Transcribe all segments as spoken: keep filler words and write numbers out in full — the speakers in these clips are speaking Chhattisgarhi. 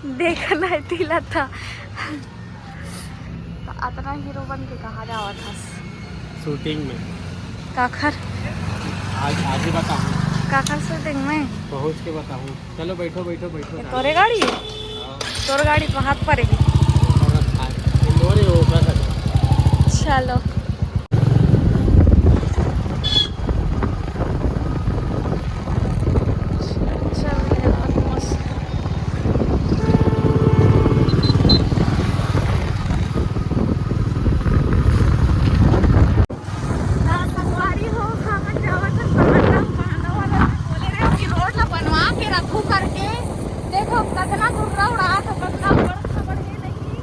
देखना है तिला था। अतना हीरो बन के कहाँ जावत हस? शूटिंग में। काखर? आज, आज ही बताऊँ। काखर शूटिंग में? पहुँच के बताऊँ। चलो बैठो, बैठो, बैठो। ये तोरे गाड़ी? हाँ। तोर गाड़ी पर हाथ पड़ेगी। और आज इंदौर है, वो कर सकते। चलो। चल, ये बहुत मस्त। ना संगवारी हो, हमन जावत हन पहांदा, पहांदा वाला बोले रहे कि रोड ला बनवा के रखू करके। देखो, कतना गुर्रा उड़ात हो, कतना बड़ खबर हे नहीं।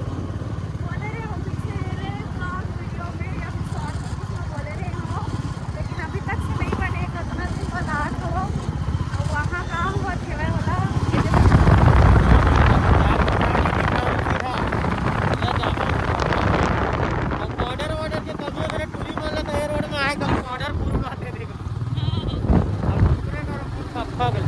बोले रहे हो पीछे रे, vlog video में या फिर short में कुछ में बोले रहे हो, लेकिन अभी तक से नहीं बने, कतना दिन बना हो। अब वहाँ का हुआ, खेवे वाला, ये देखो। बॉर्डर, बॉर्डर के कभी अगर टूरी मान लेता, ये रोड में आएगा, बॉर्डर पूरा आते देखो। अब पूरे का पूरा खा गए।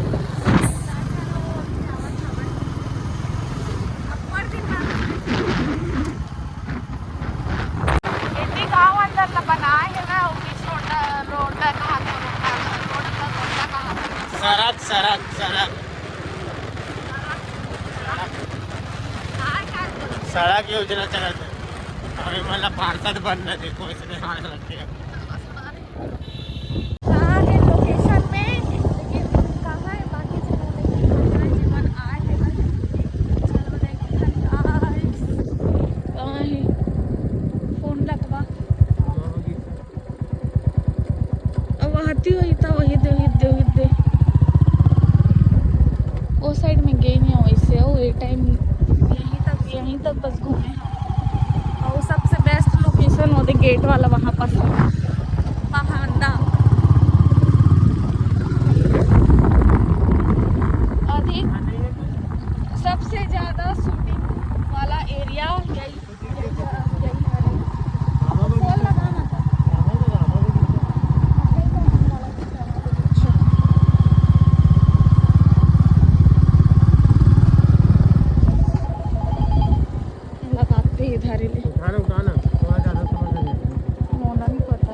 एती गांव अंदर ला बनाए हे ना, वो बीच रोड ला, रोड ला कहा था, रोड ला, रोड ला, रोड ला कहा था। सड़क, सड़क, सड़क। हाँ, क्या बोल? सड़क योजना चलत हे। अभी मतलब पार्षद बनना, देखो, इसने हाथ रखे। कहाँ है location में, लेकिन कहाँ है बाकी जगह में, कहाँ जीवन आए है भाई। चलो देखो guys, कहाँ है? फोन लगवा। अब वहाँ ती हुई था, वही दे, वही दे, वही दे। वो साइड में गई नहीं वैसे, वो ये टाइम यहीं तक, यहीं तक बस घूमे। और सबसे बेस्ट लोकेशन होते गेट वाला, वहाँ पर पहांदा। अधिक सबसे ज्यादा शूटिंग वाला एरिया यही, यही, यही है। फोन लगा ना था। लगाते इधर ही ले। उठाना, उठाना, थोड़ा ज्यादा समझ में नहीं। मोना नहीं पता।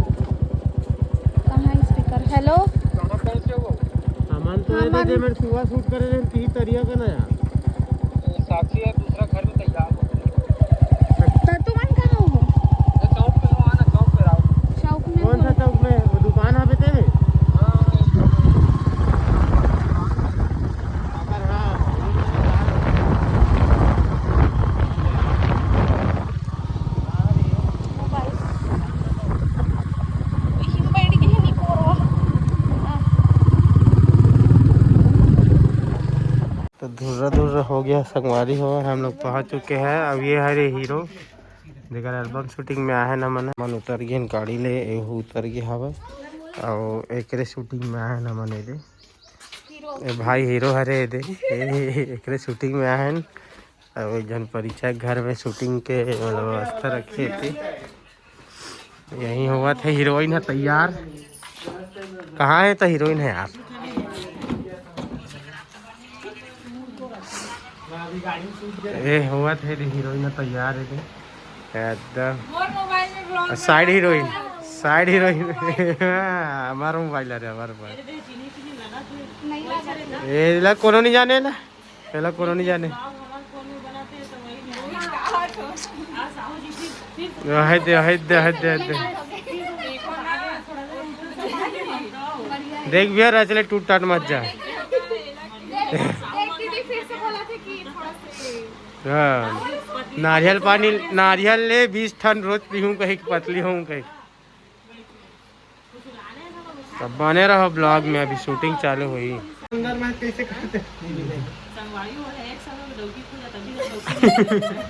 कहाँ है स्पीकर? हेलो। कहाँ पहुँचे हो? सामान तो ये अमन। दे, मैं सुबह शूट करे रहे, ती तरिया का ना यार। साक्षी है, दूसरा घर में तैयार हो। तो तुमन कहाँ हो? मैं चौक पे हूँ, आना चौक पे आओ। चौक में कौन सा हो? चौक में? वो दुकान है बेटे में? हाँ, अगर हाँ, तो धुर्रा धुर्रा हो गया संगवारी हो, हम लोग पहुंच चुके हैं। अब ये है रे हीरो, जेकर एल्बम शूटिंग में आए हैं ना मन, मन उतर गए गाड़ी ले, एहू उतर गए हवे, और एकरे शूटिंग में आए हैं ना मन, ये दे। ए भाई हीरो हरे दे, ए, एकरे शूटिंग में आहन। अब एक झन परिचय घर में शूटिंग के मतलब व्यवस्था रखे थे। यही हुआ थे हीरोइन है तैयार। कहाँ है तो हीरोइन है यार? ए हुआ थे हीरोइन है तैयार है दे। एकदम। मोर मोबाइल में vlog side heroine, side heroine. हमार मोबाइल, अरे हमार मोबाइल। नहीं लगा। एला कोनो नहीं जाने ला, एला कोनो नहीं जाने। है दे, है दे, है दे, है दे। देख भैया, रचले टूट टाट मत जा। हाँ, नारियल पानी, नारियल ले बीस ठन रोज पीहूँ कही, पतली होऊँ कही। तब बने रहो vlog में, अभी शूटिंग चालू हुई। अंदर में कैसे करते? संगवारी हो रहा है, एक साल में डौकी खोजा, तभी तो डौकी नहीं मिला।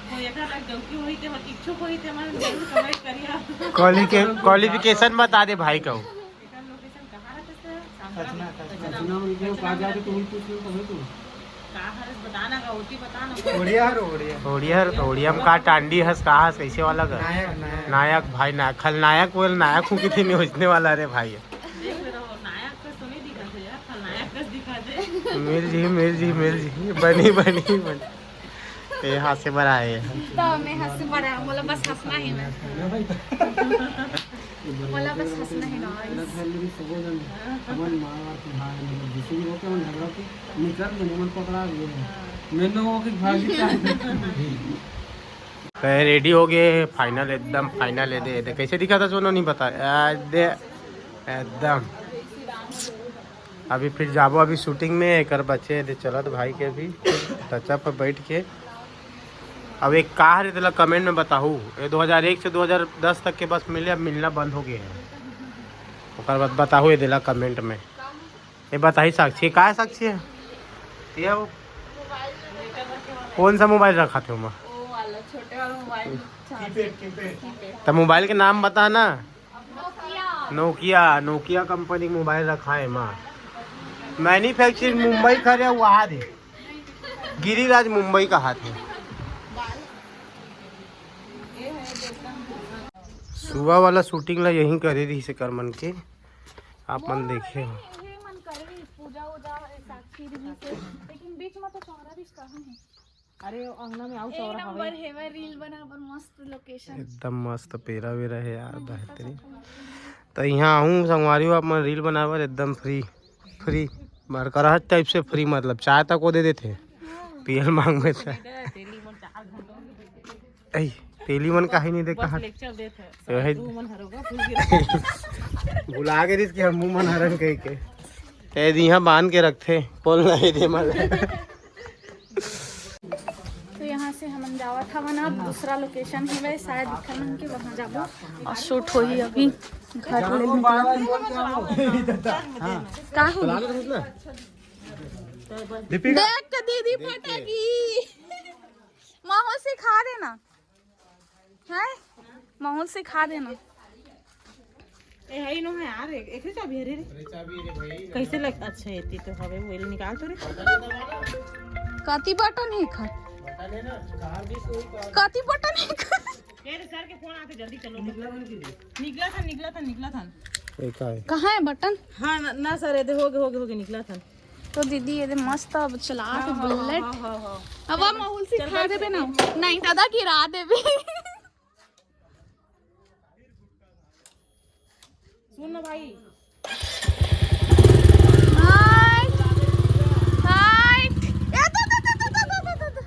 कोई एकरा तक डौकी होई ते, मतलब इच्छुक होई ते, हमारे जरूर comment करिया। क्वालिके-, क्वालिफिकेशन बता दे भाई कहू। एकर लोकेशन कहाँ रहता सर? रचना, रचना। रचना। रचना बोल के कहाँ जाते, तुम पूछ लो, तभी तू। का हरस बता ना गा, ओटी बता ना। ओड़िया हर, ओड़िया। ओड़िया हर, ओड़िया में का टांडी हस, का हस, कैसे वाला का? नायक, नायक। नायक भाई, ना, खलनायक बोल, नायक हूँ कितनी नहीं होचने वाला रे भाई। देख ले रहो, नायक का तो नहीं दिखा थे यार, खलनायक का दिखा दे। मिल जी, मिल जी, मिल जी, बनी, बनी, बनी। ये हाथ से भरा है। तो मैं हाथ से भरा, बोला बस हंसना ही मैं। बोला बस हंसना ही ना। तो रेडी हो गए, फाइनल, एकदम फाइनल है। दे, दे, कैसे दिखा था सोनू, नहीं पता। आ, दे, एकदम। अभी फिर जाबो अभी शूटिंग में, एकर बचे दे चलत भाई के भी टचअप पे बैठ के। अब एक का हरे तेला कमेंट में बताहू, ये दो हज़ार एक से दो हज़ार दस तक के बस मिले, अब मिलना बंद हो गया है। ओकर बाद बताहू ये देला कमेंट में। ये बताही साक्षी, का है साक्षी है? ये वो कौन सा मोबाइल रखा थे ओमा? वो वाला, छोटे वाला मोबाइल। Keypad, keypad. तो मोबाइल के नाम बता ना। नोकिया। नोकिया, नोकिया कंपनी के मोबाइल रखा है माँ। मैन्युफैक्चरिंग मुंबई करे हुआ है, गिरिराज मुंबई का हाथ है। सुबह वाला शूटिंग ला यहीं करे रही से कर मन के, आप मन देखे हो। ये मन करे रही पूजा उजा, साक्षी रही से, लेकिन बीच में तो चौरा भी कहाँ है? अरे, अंगना में आऊ एक चौरा हवे। नंबर हेवय रील बनाबर, मस्त लोकेशन। एकदम मस्त पेरा वेरा है यार, बेहतरीन। तो यहाँ आहूँ संगवारी हो, आप मन रील बनाबर एकदम फ्री, फ्री, मरकरहट टाइप से फ्री, मतलब चाय तक वो दे देथे, पियल मांगबे त। ऐ, तेली मन काहे नहीं दे बस कहा? लेक्चर देत है। वही। तू मन हरोगा, भूल गया। भुला के दिस कि हम मुंह मन हरन कह के। ए, दिहा बांध के रखथे, बोल नहीं दे मल। तो यहाँ से हमन जावत हवन अब दूसरा लोकेशन हेवय, शायद दिखन मन के वहाँ जाबो और शूट होही। अभी घर ले निकलत हन। का हो? देख के दीदी फटाकी। माहौल सिखा देना। है? माहौल सिखा देना। ए, है ही नो है यार, एक, एक ही चाबी है रे। कैसे लग, अच्छा, एती तो हवे, वो ले निकाल तो रे। कति बटन है एखर? कति बटन है एखर? ए रे, सर के फोन आते, जल्दी चलो। निकला था, निकला था, निकला था। ये का है? कहाँ है बटन? हाँ, ना, ना सर, ये दे, हो गए, हो गए, हो गए, निकला था। तो दीदी, ये दे मस्त अब चला के हाँ, हाँ, बुलेट। हाँ, हाँ, हाँ। अब चल, माहौल चल, सिखा चल, देबे ना। चल। नहीं, दादा गिरा देबे। सुन ना भाई। हाय। हाय। ए, तो, तो, तो।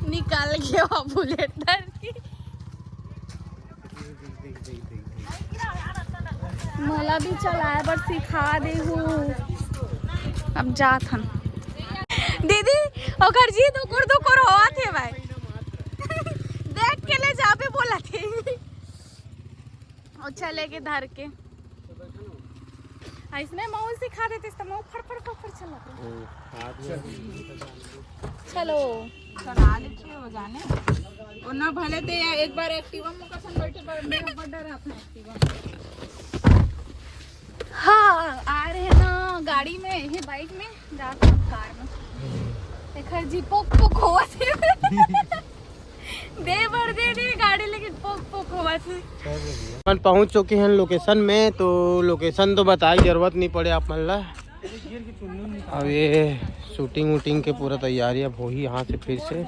निकल गया बुलेट धर के। मोला भी चलाए बर सिखा देहू। अब जात हन। दीदी, ओकर जी दुकुर दुकुर होवत हे भाई। देख के ले जाबे बोलत हे। और चले के धर के। अइसने माहौल सिखा देते त माहौल फड़ फड़ फड़ फड़ चलत। चलो। चला लेते हो जाने। और ना भले ते एक बार एक्टिवा में कसन बैठे पर मेरा बड़ा रहा था एक्टिवा में। हाँ, आ रहे हैं ना गाड़ी में, ये बाइक में, जाते हैं कार में। एकर जी पोक पोक होवत हे। दे बर दे दे गाड़ी, लेकिन पोक पोक होवत हे। अपन पहुंच चुके हैं लोकेशन में, तो लोकेशन तो बताए जरूरत नहीं पड़े आप मन ला। अब ये शूटिंग वूटिंग के पूरा तैयारी अब होही यहाँ से फिर से।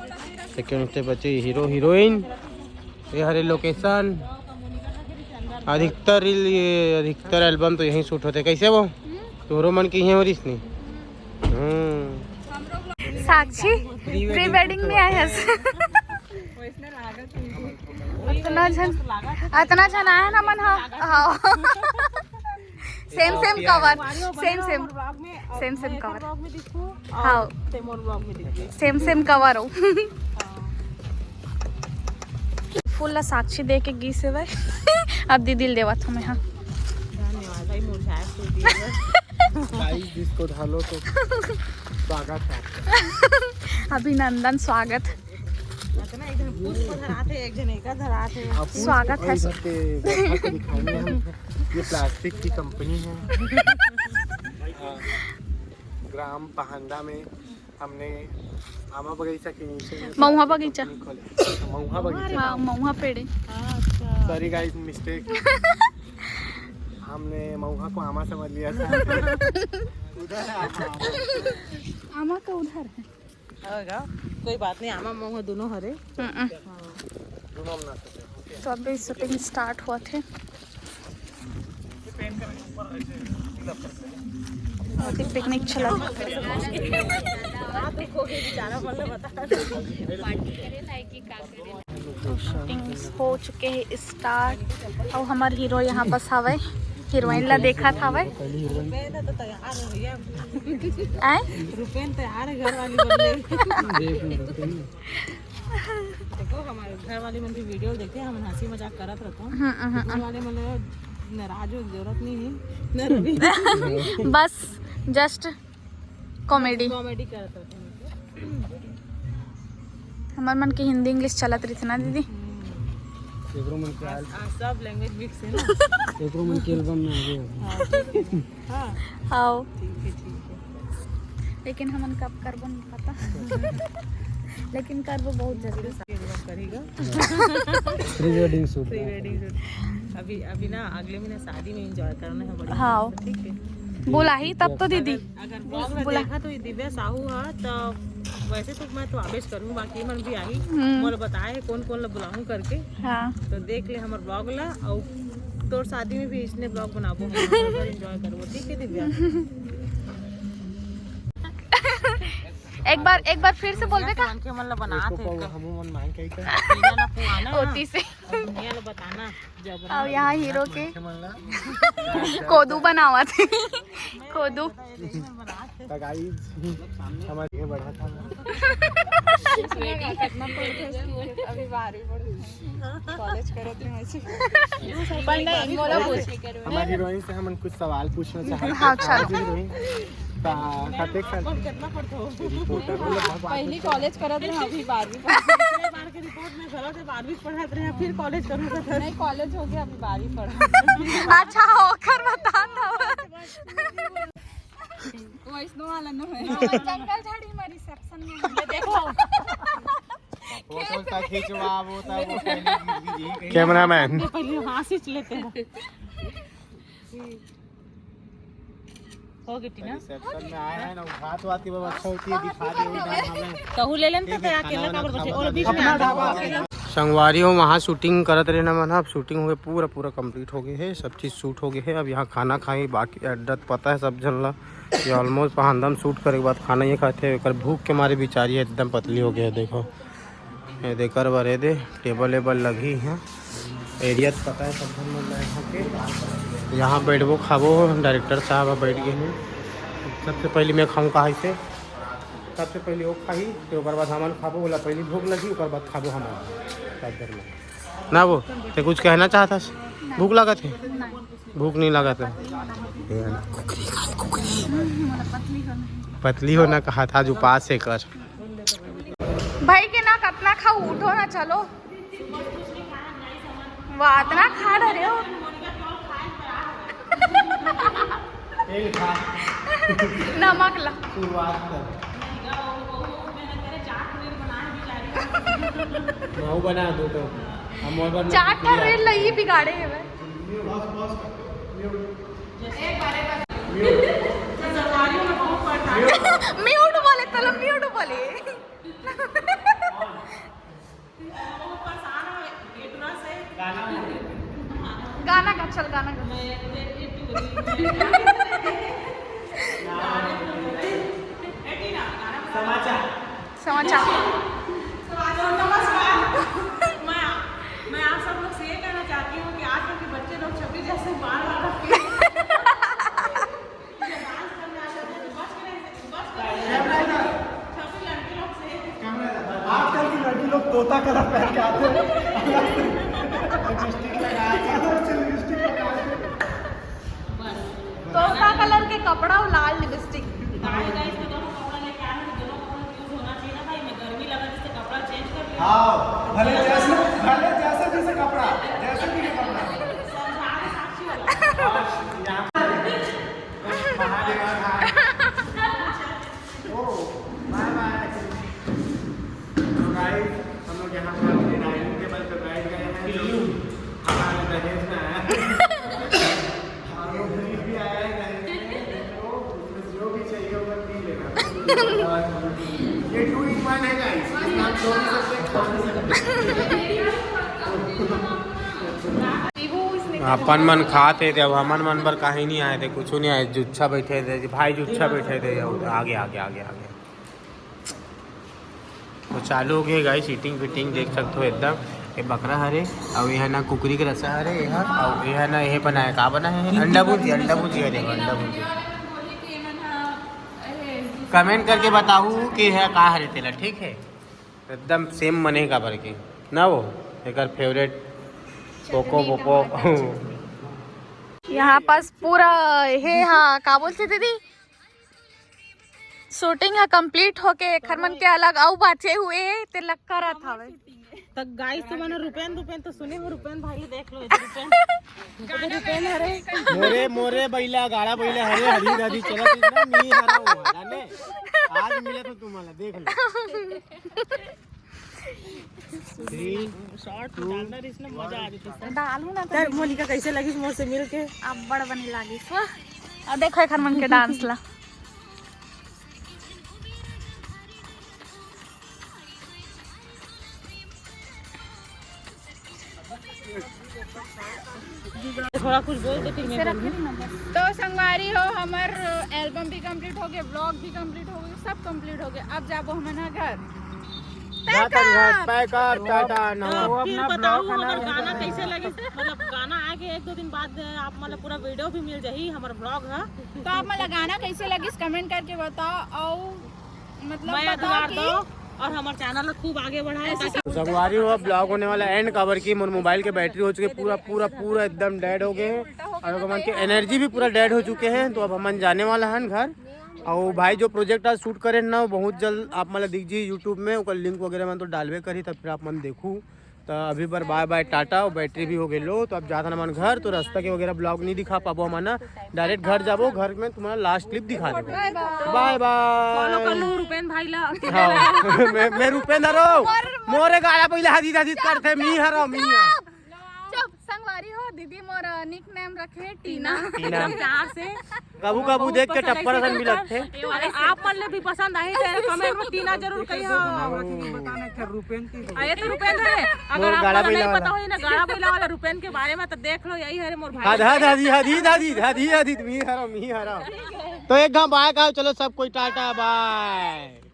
सेकेंड से बचे हीरो हीरोइन। ये हरे लोकेशन। अधिकतर रील, ये अधिकतर एल्बम तो यहीं शूट होते। कैसे वो तोरो मन की है वरिस नहीं? हम्म। साक्षी प्री वेडिंग में आए हस। इतना झन, इतना झन आया ना मन। हाँ, हाँ। सेम सेम कवर। सेम सेम। सेम सेम कवर। हाँ। सेम सेम कवर हो। फूल ला साक्षी दे के गीस हे भाई। अब दीदी ल देवत हमें, हाँ। धन्यवाद भाई, मुरझाए फूल दिए बर। गाइस, जिसको ढालो तो स्वागत है आपका। अभिनंदन, स्वागत। इतना एक जन पुष्प धराते, एक जन एका धराते। स्वागत है। इधर के बैठा के दिखाएंगे हम। ये प्लास्टिक की कंपनी है। ग्राम पहांदा में हमने आमा बगीचा के नीचे में महुआ बगीचा। कंपनी खोले। महुआ बगीचा। हाँ, महुआ पेड़े। हाँ, अच्छा। सॉरी गाइस, मिस्टेक। हमने मऊहा को आमा समझ लिया था। उधर है आमा। आमा का उधर है। होगा, कोई बात नहीं, आमा मऊहा दोनों हरे। हम्म। हाँ। तो अभी शूटिंग स्टार्ट हुआ थे। अभी पिकनिक चला। तो शूटिंग हो चुके हैं स्टार्ट। और हमार हीरो यहाँ पास हवे, हीरोइन ला देखत हवे। आए? रुपेन तैयार है घर वाली बनने। देखो, हमारे घर वाले मन की वीडियो देखे, हम हंसी मजाक करत रहता हूँ। हम्म, हम्म, घर वाले मन नाराज हो, जरूरत नहीं है। न रवि। बस जस्ट कॉमेडी। कॉमेडी करत रहता हूँ। हमार मन के हिंदी इंग्लिश चलत रहिथे ना दीदी। एकरो मन के आज, आज सब लैंग्वेज मिक्स है ना। एकरो मन के एल्बम में आ गए। हाँ, ठीक है। हाँ। हाँ। ठीक है, ठीक है। लेकिन हमन कब करबो नहीं पता। लेकिन करबो बहुत जल्दी। एल्बम करेगा। Pre wedding shoot. Pre wedding shoot. अभी, अभी ना अगले महीने शादी में एंजॉय करना है बड़ी हाँ। मस्त, ठीक है। बोला ही तब तो दीदी। अगर, अगर ब्लॉग में बोला। देखा तो ये दिव्या साहू हा, तो वैसे तो मैं तो आबेज करूँ, बाकी मन भी आई। हम्म। मोला बताए है कौन कौन ला बुलाऊं करके। हाँ। तो देख ले हमर ब्लॉग ला, और तोर शादी में भी इसने ब्लॉग बनाबो, हम एंजॉय करबो, ठीक है दिव्या? एक बार, एक बार फिर से बोल दे का? मन के मन ला बनात है इसको। हमू मन मांग के ही कर। पीना ना पुआना। ओती से। और दुनिया ला बताना, जब और यहाँ हीरो के मन ला। कोदू बनावत है। कोदू। तो गाइस, हमारे ये बढ़ा था। कितना पढ़ते हैं स्कूल, अभी बारहवीं पढ़ते हैं, कॉलेज करते हैं वैसे। पर नहीं, मोला पूछ। हमारी हीरोइन से हम कुछ सवाल पूछना चाहते हैं। हाँ, चलो। हीरोइन, ता-, कतेक साल? कितना पढ़ते हो? रिपोर्टर, मतलब, भगवान पहली कॉलेज करत रहे, अभी बारहवीं पढ़त रहे। पिछले बार के रिपोर्ट में गलत है, बारहवीं पढ़त रहे, फिर कॉलेज करूँगा। नहीं, कॉलेज हो गया, अभी बारहवीं पढ़त रहे। अच्छा, ओकर बता दो। वैष्णो वाला न है। जंगल झाड़ी में रिसेप्शन में। देखो। फोटो का खिंचवा, वो था, वो पहले गिर गई। कैमरामैन। पहले वहाँ से लेते हैं। हो गई टीना। रिसेप्शन में आए हैं ना, हाथ वाथ की व्यवस्था होती है, दिखा दे, वो डाल हमें। कहूँ ले लेन तो अकेला का बोल के, और बीच में अपना ढाबा। संगवारी हो, वहाँ शूटिंग करत रहे ना मन, अब शूटिंग हो गई, पूरा, पूरा कंप्लीट हो गए है, सब चीज़ शूट हो गए है। अब यहाँ खाना खाए, बाकी एड्रेस पता है सब जन ला। ये ऑलमोस्ट पहांदम शूट करे के बाद खाना ये खाते हैं। एकर भूख के मारे बेचारी एकदम पतली हो गई है, देखो। ये देकर बर ये दे, टेबल वेबल लगी है। एरिया तो पता है सब जन मन ला यहाँ के। यहाँ बैठबो, खाबो, डायरेक्टर साहब बैठ गए हैं। सबसे पहले मैं खाऊँ कहाँ से? सबसे पहले वो खाही, फिर ओकर बाद हमन खाबो, ओला पहले भूख लगी, ओकर बाद खाबो हमन। सब जन मन। ना वो, ते कुछ कहना चाहता है? भूख लगत है? भूख नहीं लगत है। ये ना, कुकरी खाए, कुकरी। पतली होना कहा था, आज उपास है कर। भाई के ना कतना खाऊ, उठो ना, चलो। वाह, अतना खा डरे हो। तेल खा। नमक ला। शुरुआत कर। महू बना दो तो। हम और बना चाट का रेल लई बिगाड़े है भाई। म्यूट बोले, तलो म्यूट बोले। गाना गा, चल गाना गा। समाचार। समाचार। तो नमस्कार। मैं, मैं आप सब लोग से ये कहना चाहती हूँ कि आजकल के बच्चे लोग छपरी जैसे बाल वाल रखते हैं। आजकल की लड़की लोग तोता कलर पहन के आते हैं। लिपस्टिक लगा के, अलग से लिपस्टिक लगा के। तोता कलर के कपड़ा और लाल लिपस्टिक। हाँ, भले जैसे, भले जैसे भी से कपड़ा, जैसे भी से कपड़ा। महादेव आधार। ओ, बाय बाय। तो गाइस, हम लोग यहाँ पर अपने डाइनिंग टेबल पे बैठ गए हैं। अपन मन खात हे, जब हमन मन बर काहीं नहीं आए थे, कुछ नहीं आए, जुच्छा बैठे थे भाई, जुच्छा बैठे थे। आगे, आगे, आगे, आगे। तो चालू हो गए गाइस, ईटिंग फिटिंग देख सकते हो एकदम। ये बकरा हरे, अउ ये ना कुकरी के रसा हरे, ये हा, अउ ये ना ये बनाया, का बना है? अंडा भुर्जी, अंडा भुर्जी हरे, अंडा भुर्जी। कमेंट करके बताहू कि यह का हरे तेला, ठीक है? एकदम सेम मने काबर के ना वो, एकर फेवरेट पोको पोको। यहाँ पास पूरा हे हा, का बोलथे दीदी, शूटिंग हा कंप्लीट होके एखर मन के अलग अउ बाचे हुए हे, ते लग करत हवे। त गाइस, तुमन रुपेन, रुपेन तो सुने हो, रुपेन भाई ल देख लो, ये रुपेन, ये रुपेन हरे। मोरे, मोरे बैला, गाड़ा बैला हरे, हरी हरी चलत हे ना, मी हरा हुआ, जाने? आज मिला तो तुम्हारा, देख लो। Three, short two। डालना रहिस ना, मजा आ जाता। डालू ना तो। मोनिका, कैसे लगिस मोर से मिल के? अब्बड़ बने लागिस। अब देखो एखर मन के डांस ला। थोड़ा कुछ बोल दे, फिर मैं बोलूँ। तो संगवारी हो, हमर एल्बम भी कंप्लीट हो गए, व्लॉग भी कंप्लीट हो गए, सब कंप्लीट हो गए। अब जाबो हमन ह घर। Pack up। Pack up, Tata, नमस्कार। तो फिर बताओ, हमर गाना कैसे लगिस? मतलब, गाना आके एक दो दिन बाद आप, मतलब, पूरा वीडियो भी मिल जाही हमर व्लॉग ह। तो आप, मतलब, गाना कैसे लगिस, कमेंट करके बताओ। और मतलब, मया बताओ दुलार कि दो और हमर चैनल ला खूब आगे बढ़ाओ, ताकि तो संगवारी हो, अब व्लॉग होने वाला एंड, काबर कि मोर मोबाइल के बैटरी हो चुके पूरा, पूरा, पूरा एकदम डेड हो गए हैं और ओकर मन के एनर्जी भी पूरा डेड हो चुके हैं। तो अब हमन जाने वाला हन घर। और भाई, जो प्रोजेक्ट आज शूट करे ना, वो बहुत जल्द आप मन ला दिख जी यूट्यूब में, ओकर लिंक वगैरह मैं तो डालबे करी, तब फिर आप मन देखू। तो अभी बर बाय बाय, टाटा, और बैटरी भी हो गई लो। तो अब जात हन हमन घर, तो रास्ता के वगैरह व्लॉग नहीं दिखा पाबो हमन ना, डायरेक्ट घर जाबो, घर में तुम्हारा लास्ट क्लिप दिखा देबो। बाय बाय। फॉलो कर लो रुपेन भाई ला। हाँ, मैं, मैं रुपेन हरो। मोरे गाड़ा पहिला हदी हदी करथे, मी हरो, मी हरो। चुप, संगवारी हो, दीदी मोर निक नेम रखे टीना। टीना। प्यार से। कभू कभू देख के टप्पर असन भी लगथे। ये वाले आप मन ले भी पसंद आही, तो कमेंट में टीना जरूर कहियो। बताना क्या रुपेन की? आ, ये तो रुपेन है। अगर आप मन नहीं पता हो ना गाड़ा बैला वाला रुपेन के बारे में, तो देख लो, यही हरे मोर भाई। हद, हद, हद, हद, हद, हद, हद, हद, मी हरा, मी हरा। तो एक घाम बाय का, चलो सब कोई टाटा बाय।